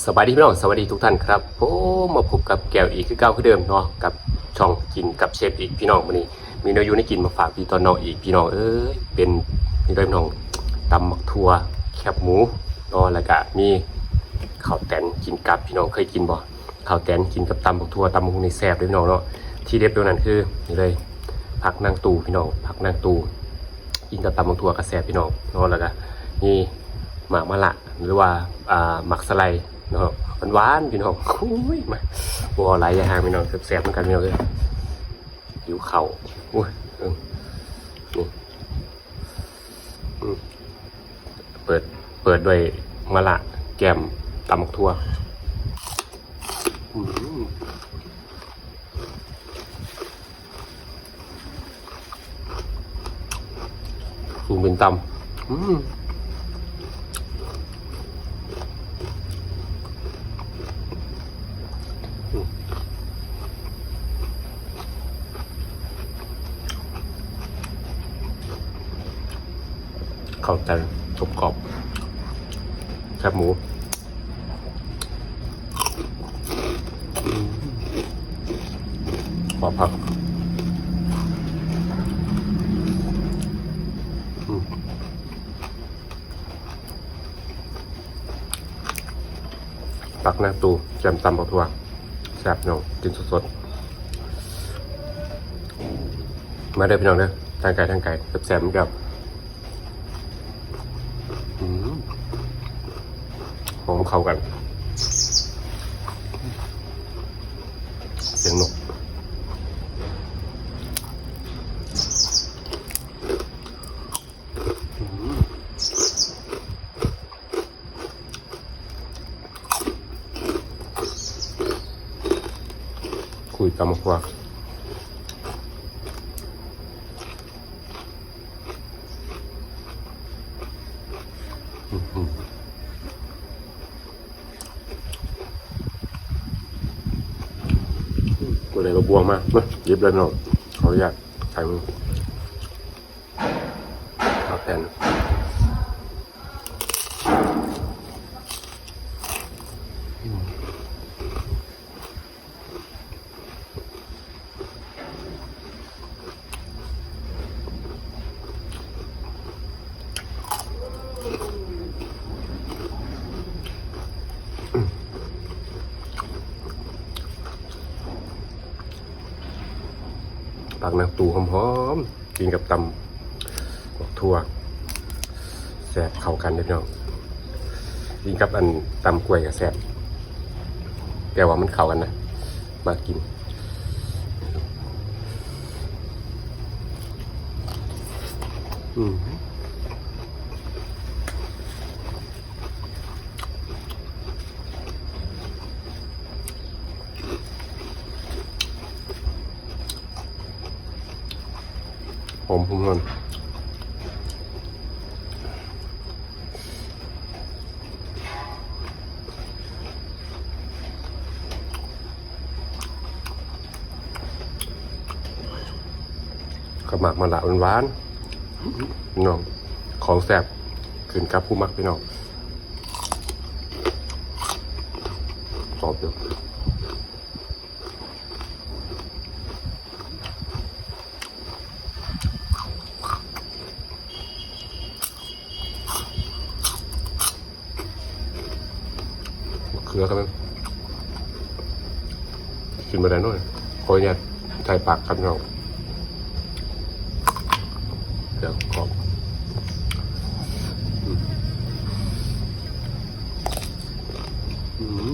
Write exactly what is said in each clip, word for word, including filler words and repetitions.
สบายดีพี่น้อง สวัสดีทุกท่านครับผม มาพบกับแก้วอีกคือเก่าคือเดิมเนาะ กับช่องกินกับเชฟอีกพี่น้อง มื้อนี้มีแนวอยู่ในกินมาฝากพี่ตอนน้องอีกพี่น้องเอ้ย เป็นนี่เลยพี่น้อง ตำบักถั่ว แคบหมูเนาะ แล้วก็มีข้าวแตนกินกับ พี่น้องเคยกินบ่ ข้าวแตนกินกับตำบักถั่ว ตำบักหุ่งนี่แซ่บเลยพี่น้องเนาะ ที่เด็ดตรงนั้นคือนี่เลย ผักนางตูพี่น้อง ผักนางตู กินกับตำบักถั่วกระแซ่บพี่น้องเนาะ แล้วก็นี่หมากมะละ หรือว่าอ่าหมากสะไลเนาะ หวานๆพี่น้อง อุ้ย มา บ่หลายอย่างพี่น้อง แซ่บๆเหมือนกันพี่น้องเอ้ย หิวข้าว อุ้ย เออ นี่ อืม เปิด เปิดด้วยมะละ แกล้มตำบักถั่ว อืม สูงเป็นตำ อืม ข้าวแตนกรอบๆ แคบหมู อืม ขอผัก อืม ผักหน้าตู แจ่มตำบักถั่ว แซ่บพี่น้อง กินสดๆ มาเด้อพี่น้องเด้อ ทางไกลทางไกล แซ่บๆเหมือนกัน อืม หอมเข้ากัน เสียงนก อืม คุยตำบักถั่ว อืม อืม อืม บ่ได้บักบวงมา มา หยิบเลยพี่น้อง ขออนุญาตถ่ายมือ ผักแตน ผักนางตูหอมๆ กินกับตำบักถั่ว แซ่บเข้ากันเด้อพี่น้อง กินกับอันตำกล้วยก็แซ่บ แต่ว่ามันเข้ากันนะ มากิน อืม หอมหอมหอม กับหมากมะละหวานๆ น้อง ของแซ่บ ขึ้นกับผู้มักพี่น้อง กรอบอยู่ มะเขือครับ กินบ่ได้น้อย ขออนุญาตถ่ายปากครับพี่น้อง เดี๋ยวขอ อืม อืม อ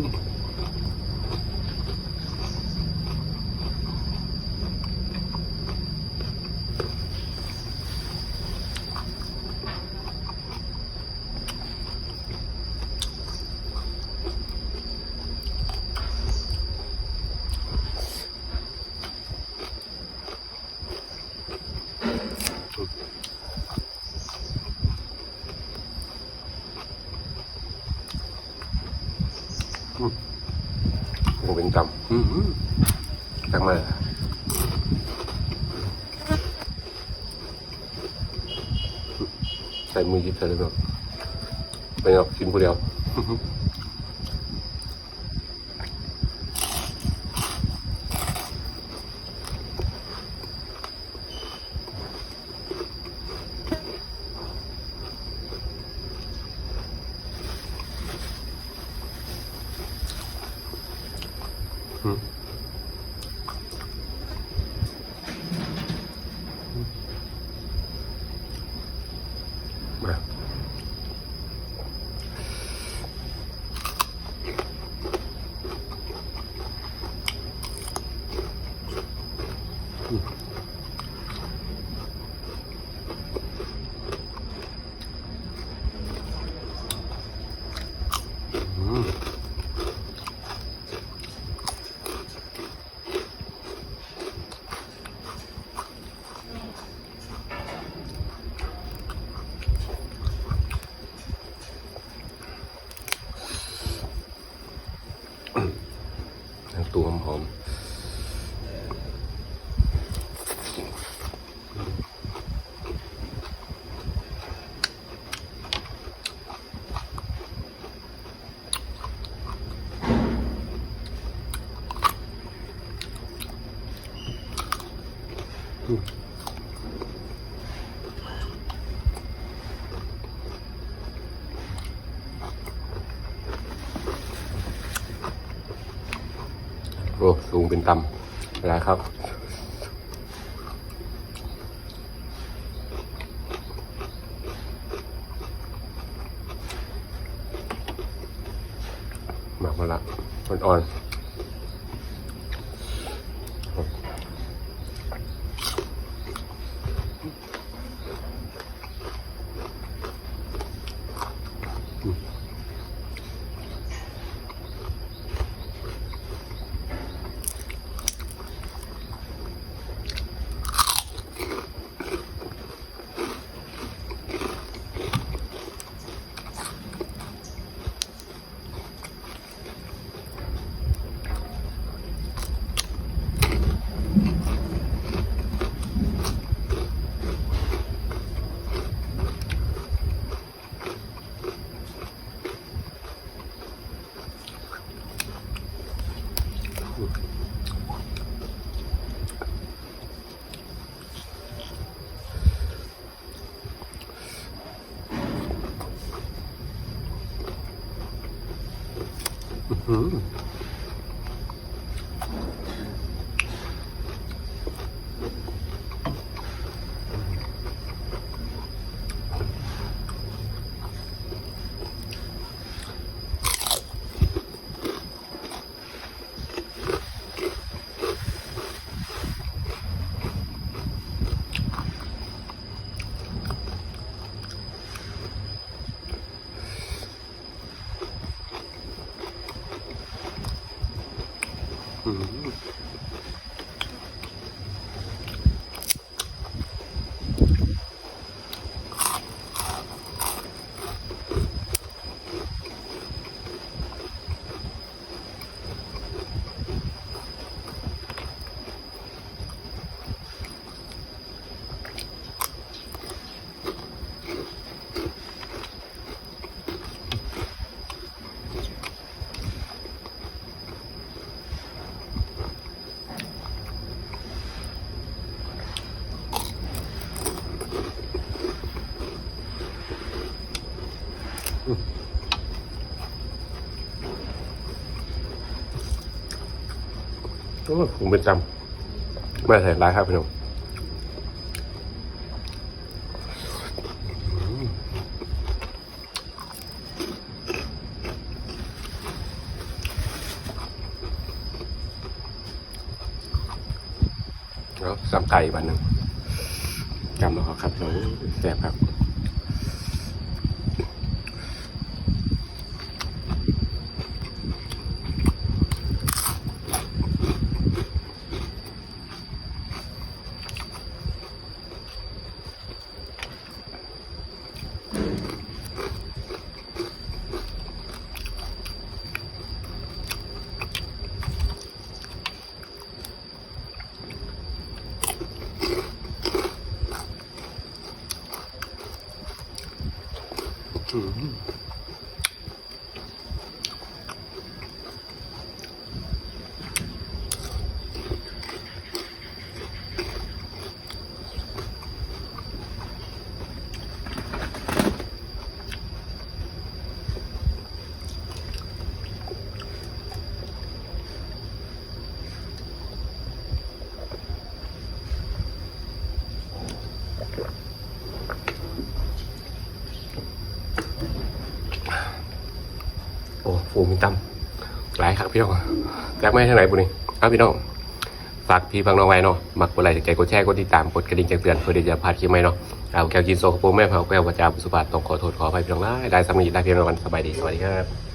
ืม โอ้เป็นตำ อืม อืม จังเลย ใส่มือหยิบใส่เลยเนาะ ไปเนาะ กินผู้เดียว อืม มา อืม ตัวหอมๆ โอ้ สูงเป็นต่ำหลายครับ หมักมาละ อ่อนๆ อืม โอ้ ผมเป็นจำ ไม่ใส่ร้ายครับพี่น้อง แล้วสามไก่วันหนึ่ง จำเอาครับพี่น้อง แซ่บครับ อื ตำหลายครับพี่น้อง จากไม่ทางไหนบุนี่ เอาพี่น้อง ฝากพี่ฝากน้องไว้เนาะ มักกดไลค์กดแชร์กดติดตามกดกระดิ่งแจ้งเตือนเพื่อที่จะพลาดคลิปใหม่เนาะ เอาแก้วกินโซกระโปรงแม่เผาแก้ววาจาบุสุภาพต้องขอโทษขออภัยพี่น้องหลายๆ สำนีได้เพียงเท่านั้น สบายดี สวัสดีครับ